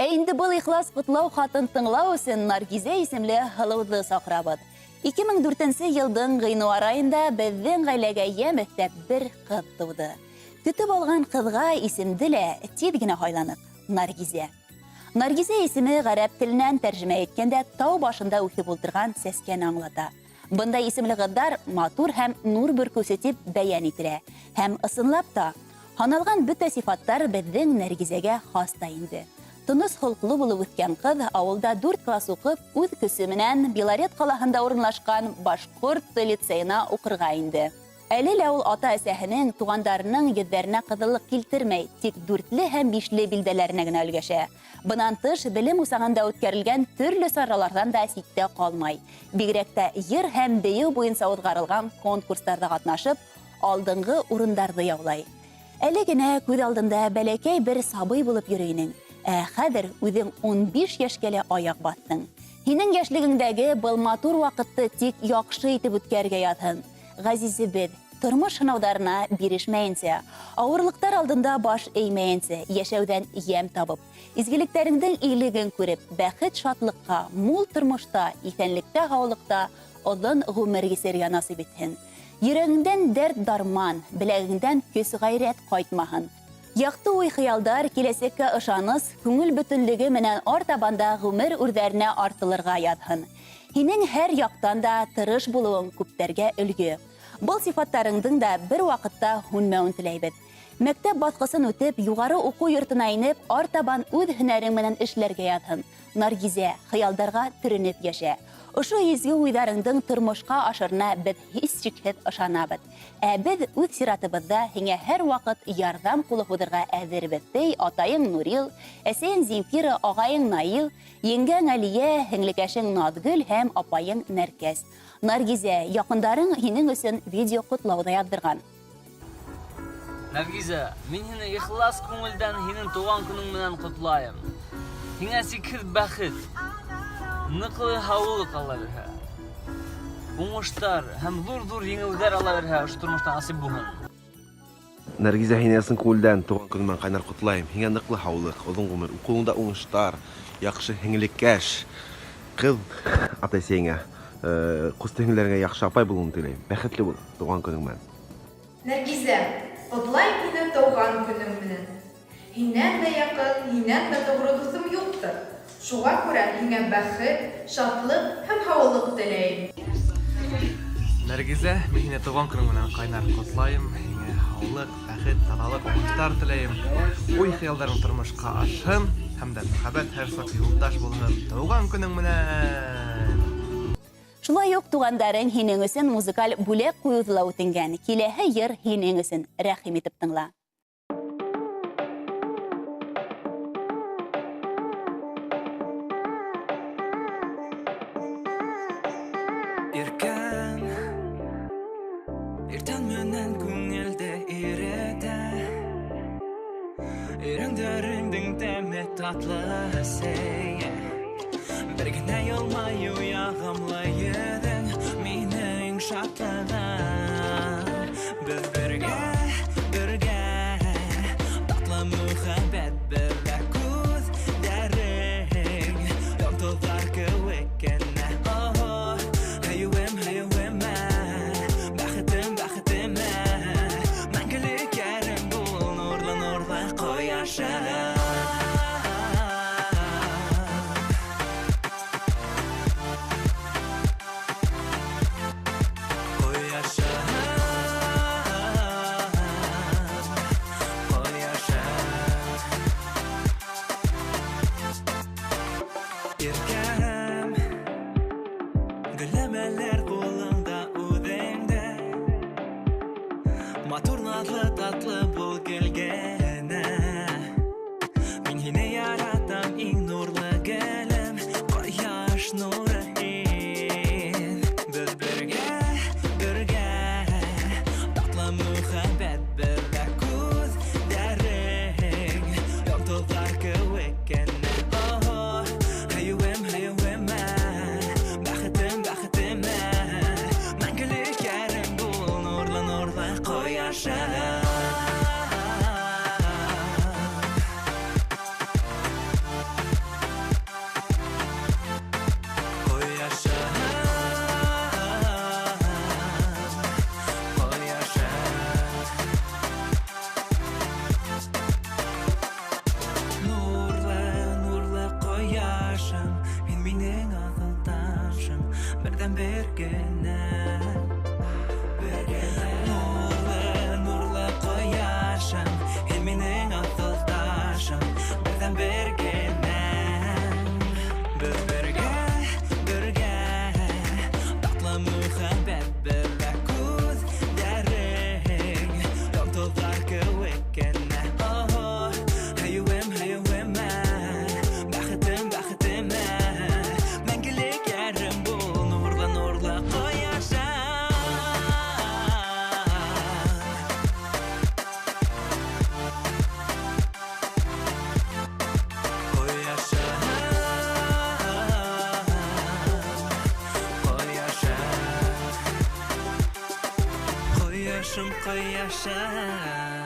Ә инде был ихлас ҡотлау хатын тыңлау өсөн Наргизә исемле һылыуҙы саҡырабыҙ. 2004 йылдың ғинуар айында беҙҙең ғаиләгә йәм өҫтәп бер ҡыҙ тыуҙы. Көтөп алған ҡыҙға исемде лә тиҙ генә һайланыҡ – Наргизә. Наргизә исеме ғәрәп теленән тәржемә иткәндә тау башында үҫеп ултырған сәскәне аңлата. Бындай исемле ҡыҙҙар матур һәм нур бөркөүсе тип бәйән ителә. Һәм ысынлап та, һаналған бөтә сифаттар беҙҙең Нәргизәгә хас та инде. Тыныс холҡло булып үҫкән ҡыҙ ауылда 4 класс уҡып, үҙ көсө менән Белорет ҡалаһында урынлашҡан башҡорт лицейына уҡырға инде. Әле лә ул ата-әсәһенең, туғандарының йөҙҙәренә ҡыҙыллыҡ килтермәй, тик 4-ле һәм 5-ле билдәләренә генә өлгәшә. Бынан тыш, белем усағында үткәрелгән төрлө сараларҙан да ситтә ҡалмай. Бигерәк тә йыр һәм бейеү буйынса уҙғарылған конкурстарҙа ҡатнашып, алдынғы урындарҙы яулай. Әле генә күҙ алдында бәләкәй бер сабый булып йөрөй инең. Ә хәҙер үҙең 15 йәшкә лә аяҡ баҫтың. Һинең йәшлегеңдәге был матур ваҡытты тик яҡшы итеп үткәрергә яҙһын. Ғәзизебеҙ, тормош һынауҙарына бирешмәйенсә, ауырлыҡтар алдында баш эймәйенсә, йәшәүҙән йәм табып, изгелектәреңдең игелеген күреп, бәхет шатлыҡҡа, мул тормошта, иҫәнлектә, һаулыҡта оҙон ғүмер кисерергә насип итһен. Йөрәгеңдән дәрт дарман, беләгеңдән көс ғәйрәт ҡайтмаһын. Яҡты уй-хыялдар, киләсәккә ышаныс, күңел бөтөнлөгө менән артабан да ғүмер үрҙәренә артылырға яҙһын. Һинең һәр яҡтан да тырыш булыуың күптәргә өлгө. Был сифаттарыңдың да бер ваҡытта һүнмәүен теләйбеҙ. Мәктәп баҫҡысын үтеп, юғары уҡыу йортона инеп, артабан үҙ һөнәрең менән эшләргә яҙһын. Наргизә, хыялдарға төрөнөп йәшә. Ошо изге уйҙарыңдың тормошҡа ашырына беҙ һис шикһеҙ ышанабыҙ. Ә беҙ үҙ сиратыбыҙҙа һиңә һәр ваҡыт ярҙам ҡулы һуҙырға әҙербеҙ. Тей атайың Нурил, әсәйең Земфира, ағайың Наил, еңгәң Әлиә, һеңлекәшең Наҙгөл һәм апайың Нәркәс. Наргизә, яҡындарың һинең өсөн видео ҡотлау ҙа яҙҙырған. Наргизә, мин һине ихлас күңелдән һинең тыуған көнөң менән ҡотлайым. Һиңә сикһеҙ бәхет, ныҡлы һаулыҡ Алла бирһә. Уңыштар һәм ҙур-ҙур еңеүҙәр Алла бирһә, ошо тормошта насип булһын. Наргизә, һине ысын күңелдән тыуған көнөң менән ҡайнар ҡотлайым. Һиңә ныҡлы һаулыҡ, оҙон ғүмер, уҡыуыңда уңыштар, яҡшы һеңлекәш, ҡыҙ ата-әсәйеңә, ҡусты һеңлеләреңә яҡшы апай булыуын теләйем. Бәхетле бул тыуған көнөң менән. Нәргизә, ҡотлайым һине тыуған көнөң менән. Һинән дә яҡын, һинән дә тоғро дуҫым юҡтыр. Шуға күрә һиңә бәхет, шатлыҡ һәм һаулыҡ теләйем. Нәргизә, мин һине тыуған көнөң менән ҡайнар ҡотлайым. Һиңә һаулыҡ, бәхет, таҙалыҡ, уңыштар теләйем. Уй-хыялдарың тормошҡа ашһын һәм дә мөхәббәт һәр саҡ юлдаш булһын. Тыуған көнөң менән! Шулай уҡ туғандарың һинең өсөн музыкаль бүләк ҡуйыуҙы ла үтенгән. Киләһе йыр һинең өсөн, рәхим итеп тыңла. Иркән, иртән менән күңелде иретә. Ирендәреңдең тәме татлы сәй. Бер генә йылмайыу яғымлы йөҙөң минең шатлығым. Беҙ бергә, бергә, татлы мөхәббәт беҙҙә күҙҙәрең йондоҙҙар кеүек кенә. Оһо, һөйөүем, һөйөүем, бәхетем, бәхетем, мәңгелек йәрем бул, нурлы, нурлы ҡояшым. Ҡояшым. Берҙән-бер генә. Нурлы, нурлы ҡояшым, һин минең аҫыл ташым, берҙән-бер генә. Беҙ бергә, бергә, татлы мөхәббәт беҙҙә, күҙҙәрең йондоҙҙар кеүек кенә. Оһо, һөйөүем, һөйөүемә, бәхетем, бәхетемә, мәңгелек ярым бул, нурлы, нурлы ҡояшым. Ҡояшым, ҡояшым, ҡояшым, ҡояшым.